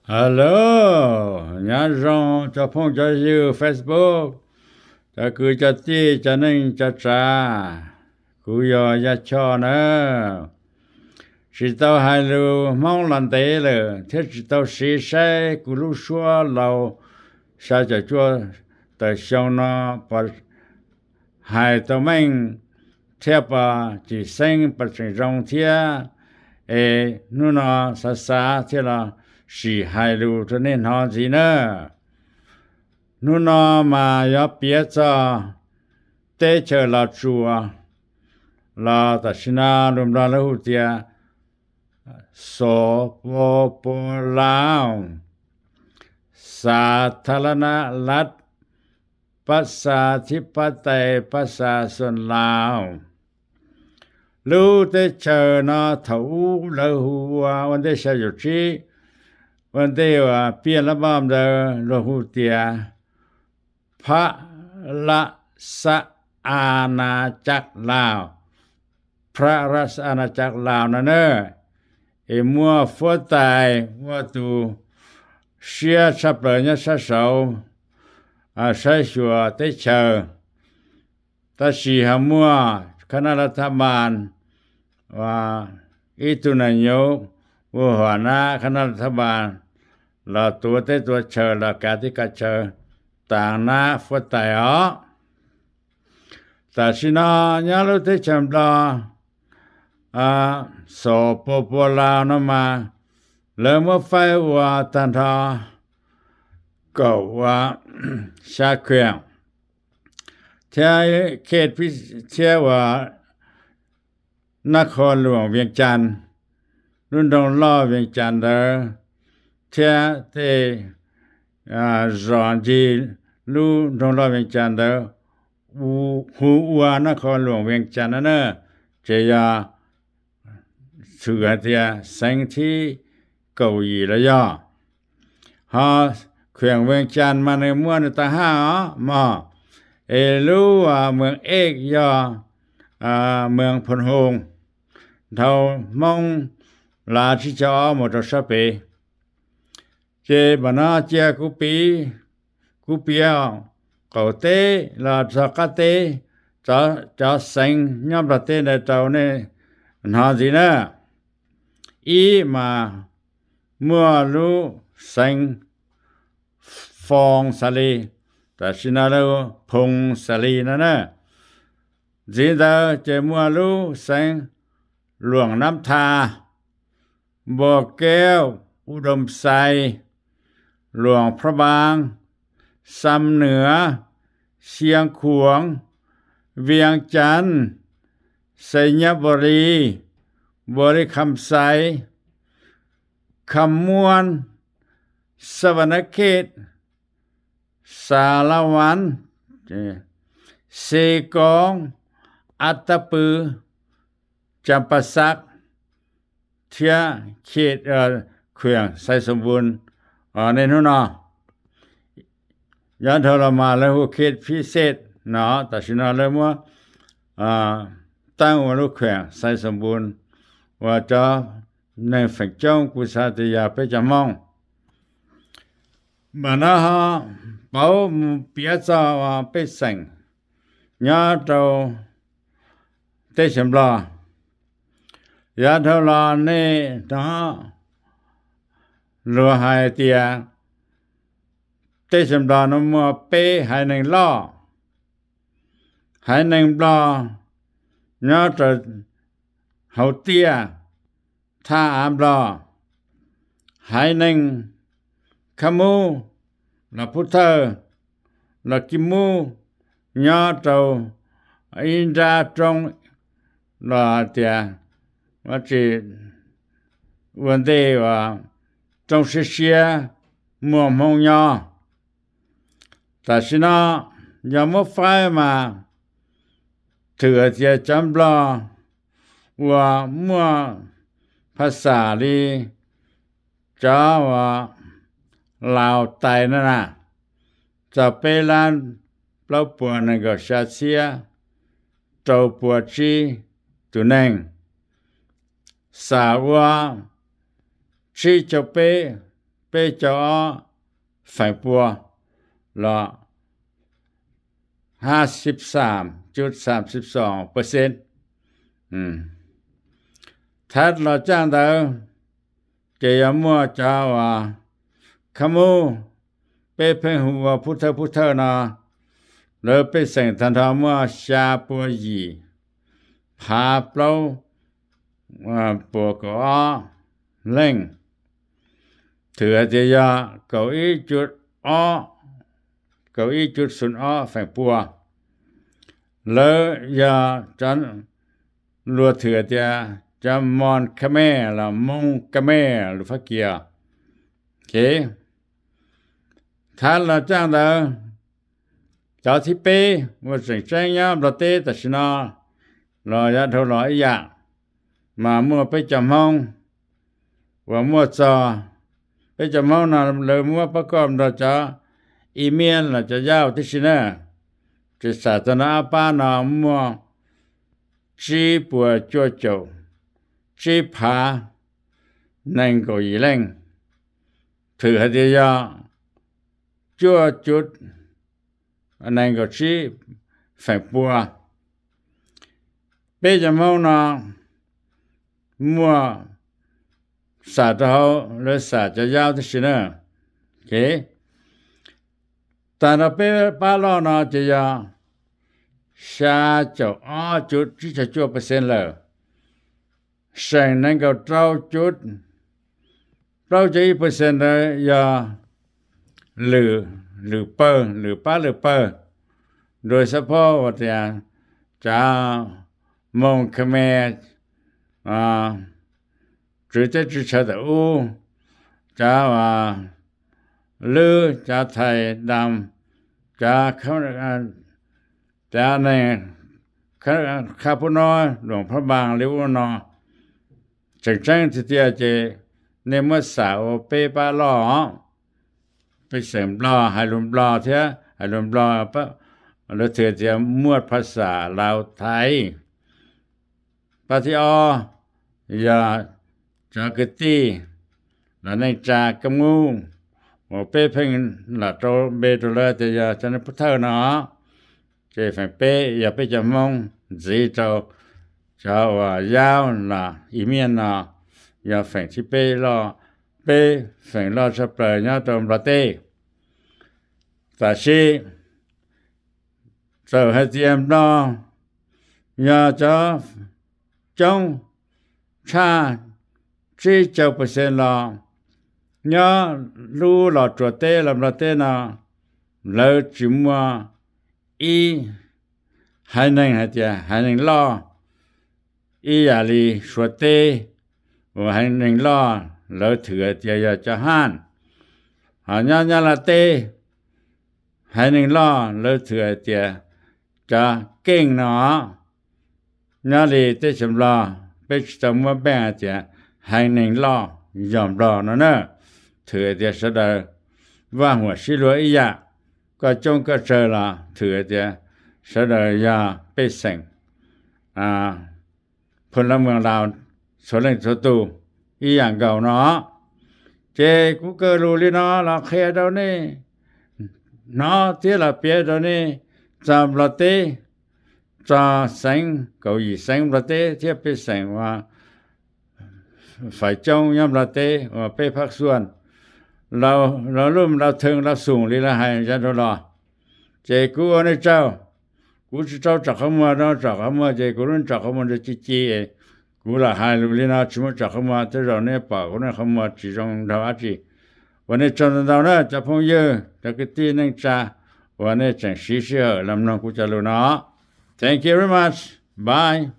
Hello, nyob zoo cov phooj cov ywg Facebook, cov kwv cov tij cov neej cov tsav, kuv yog Yaj Choj nawb. Tsis tau hais lus Hmoob los ntev lawm thiab tsis tau siv saib kuv lub suab laus xya caum cuaj tawm xyoo no puas hais tau meej thiab puas tsis xeeb puas tseem zoo thiab. Es hnub no xav xav thiab los sim hais lus rau nej hnov ntxiv na. Hnub no mas yuav piav txog teb chaws Los Tsuas, los tam sim no lus Nplog lawv hu tias สปป.ลาว สาธารณรัฐ ประชาธิปไตยประชาชนลาว. Lub teb chaws no thaum ub lawv hu ua, ua ntej xya caum tsib, ua ntej uas piaj lab npauj ntawd luag hu tias พระราชอาณาจักรลาว พระราชอาณาจักรลาว no na. Es muaj fuab tais ua tus siab tshaj plaws nyob sab saud saib xyuas teb chaws. Tab sis ho muaj คณะรัฐบาล ib tug nas nyos ua huam nab คณะรัฐบาล los tuav teb tuav chaws los kav teb kav chaws taav nab fuab tais os. Tam sim no nyob lub teb chaws Nplog สปป.ลาว no mas lawv muab faib ua tag nrho kaum ua xya แขวง thiab เขตพิเศษ thiab uas นครหลวงเวียงจันทน์ lub nroog loj Vias Cas ntawd, thiab tej zos ncig lub nroog loj Vias Cas ntawd hu ua นครหลวงเวียงจันทน์ no na, ces yog txhwm hais tias xeev thib kaum yim los yog. Ho แขวงเวียงจันทน์ mas nws muaj nws tag haj os mog, es lub เมืองเอก yog เมืองโพนโฮง dhau Hmoob lav tsib caug ob mus rau sab pem. Ces mam no cia kuv piav, kuv piav qaum teb los txog qab teb, cov xeev nyob Nplog teb ntawd rau nej hnov ntxiv na. Ib mas muaj lub xeev Phoo Xas Lis, tam sim no lawv hu Phoo Xas Lis no na. Ntxiv ntawd ces muaj lub xeev Luam Nab Tha, Npua Kev, U Doo Xais, Luam Phab Npaab, Xam Nuam, Xia Khuam, Vias Cas, Xais Nyab Npua Lis, Npua Lis Kham Xais, Kham Muas, Xa Vas Nab Khej, Xa Las Vas, Xes Koob, As Tas Pwv, Cas Pas Xav, thiab เขต Khueem Xais Xoom Npun. Nej hnub no yav dhau los mas lawv hu เขตพิเศษ no, tam sim no lawv muab taab ua lub Khueem Xais Xoom Npun uas cov neeg feem coob kuv xav tias yog peb cov Hmoob. Mas no ho pauv mus piav txog pej xeem nyob rau teb chaws Nplog. Yav dhau los nej hnov luag hais tias teb chaws Nplog no muaj peb haiv neeg loj. Haiv neeg Nplog nyob rau hauv tiaj thaj av Nplog, haiv neeg Khab Mub los Pub Thawj los Kib Mub nyob rau ib nrab roob los tias ua ntej uas roob siab siab muaj Hmoob nyob. Tam sim no yog muab faib mas thwm hais tias cov Nplog uas muaj phas xam li cov uas Laus Tais no na, txog peb lab plaub puas nees nkaum xya txhiab rau pua tsib tus neeg, xam ua tsib caug peb peb caug ob feem pua los ha xib xam cuj xam xib xoos pawj xeeb. Thab los caaj ntawd ces yog muaj cov uas khab mub, peb pheej hu ua Phub Thawj, Phub Thawj no, lawv pej xeem tag nrho muaj xya pua yim phav plaub puas kaum ob leej. Thwm hais tias yog kaum ib cuj ob, kaum ib cuj xoom ob feem pua. Lawv yog cov luag thwm tias cov Mon Khmer los Moob Khmer lus Fab Kis. Thab los caaj ntawd, cov thib peb uas tseem tseeb nyob Nplog teb tam sim no los yav dhau los ib yam, mas muaj peb cov Hmoob uas muaj txog, peb cov Hmoob no lawv muab pab koj nrog cov Imiab los cov Yauj tib si na. Ces xam txog no ob pab no muaj tsib puas cuaj caum tsib phav nees nkaum yim leej. Thwm hais tias yog cuaj cuj nees nkaum tsib feem pua. Peb cov Hmoob no muaj xam rau hauv lawv xam cov Yauj tib si na. Tag nrho peb pab loj no ces yog xya caum ob cuj tsib caug cuaj percent lawm. Seem nees nkaum rau cuj plaub caug ib percent ntawd yog lwm, lwm pawg, lwm pab lwm pawg. Dua xab phob ua tias cov Hmoob Khmer, tswv teb tswv chaw tawm ub, cov Lwb, cov Thais Dam, cov, cov neeg Khab Pub Nob, Luam Phab Npaas li ub no. Tseem tseeb tiag tiag ces nej muab xam ua peb pab loj os. Peb xeem Nplog hais lus Nplog thiab, hais lus Nplog, lawv thwm tias muaj phas xas Laus Thaiv. Pab thib ob yog cov kwv tij los neej tsa Kab Mub uas peb pheej lam rau npe rau lawv tias yog cov neeg Pub Thawj no. Ces feem peb yog peb cov Hmoob ntxiv rau cov uas Yauj los Imiab no, yog feem thib peb loj, peb feem loj tshaj plaws nyob rau Nplog teb. Tab sis txawm hais tias Nplog yog cov coob tshaj tsib caug percent los nyob lub Los Tsuas teb los Nplog teb no, lawv tsis muaj ib haiv neeg hais tias haiv neeg loj ib yam li Suav teb uas haiv neeg loj lawv thwm hais tias yog cov Haj. Ho nyob Nyab Laj teb, haiv neeg loj lawv thwm hais tias cov Keej no. Nyob li teb chaws Nplog peb tsis tau muab npeej hais tias haiv neeg loj yog Nplog no na. Thwm hais tias sawv daws vaj huam sib luag ib yam, koj coob koj tsawg los thwm hais tias sawv daws yog pej xeem Phu Lab Mws Laus txhua leej txhua tus ib yam nkaus no. Ces kuv kaw lus li no los qhia rau nej hnov thiab los piav rau nej txog Nplog teb, txog xeev kaum yim xeev Nplog teb thiab pej xeem uas faiv coob nyob Nplog teb uas peb Phab Xuaj Laus Lub, Laus Thee, Laus Xoom li lawv hais yav dhau los. Ces kuv ua nej tsaug, kuv tsis tau tsom qhov muag no, tsom qhov muag ces kuv lub tsom qhov muag ntshe ci ci, kuv lam hais lus li no tsis muaj tsom qhov muag, tej zaum nej pom kuv lub qhov muag tsis zoo dhau dab tsi. Ua nej tsaug ntau ntau na cov phooj ywg, cov kwv tij neej tsa uas nej tseem siv sij hawm los mloog kuv cov lus no. Thank you very much. Bye.